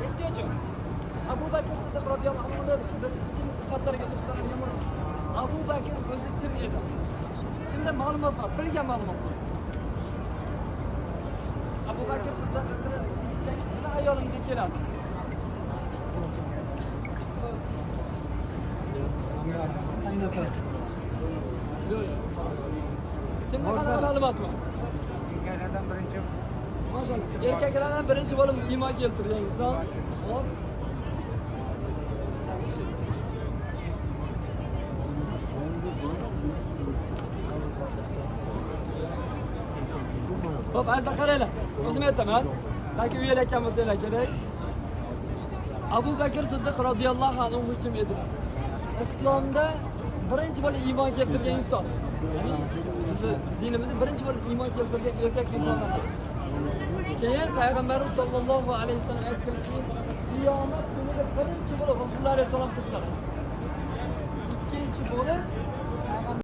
Ehtiyoj yo'q. Abu Bakr Siddiq radhiyallohu anhu biz ism sifatlariga to'xtaladigan bo'lsak, Abu Bakr o'zi kim edi? Kimda ma'lumot bor? Bilgan ma'lumot bor. Abu Bakr Siddiq eshitsak, nima hayolimga keladi? Yo'q, yo'q. Kimda qanaqa ma'lumot bor? Erkaklardan birinchi. Maşallah. Erkaklardan birinchi bo'lib iymon keltirgan inson. Xo'p. Xo'p, azizlar qaranglar. O'zim aytaman. Balki uyalayotgan bo'lsanglar kerak. Abu Bakr Siddiq radhiyallohu anhu kim edilar? Islomda birinchi bo'lib iymon keltirgan inson. Ya'ni bizni dinimizda birinchi bo'lib iymon keltirgan erkak insonlar. Keyin Payg'ambarimiz sollallohu alayhi vasallam aytganki, qiyomat kunida birinchi bo'lib Rasululloh alayhissalom chiqdilar. Ikkinchi bo'lib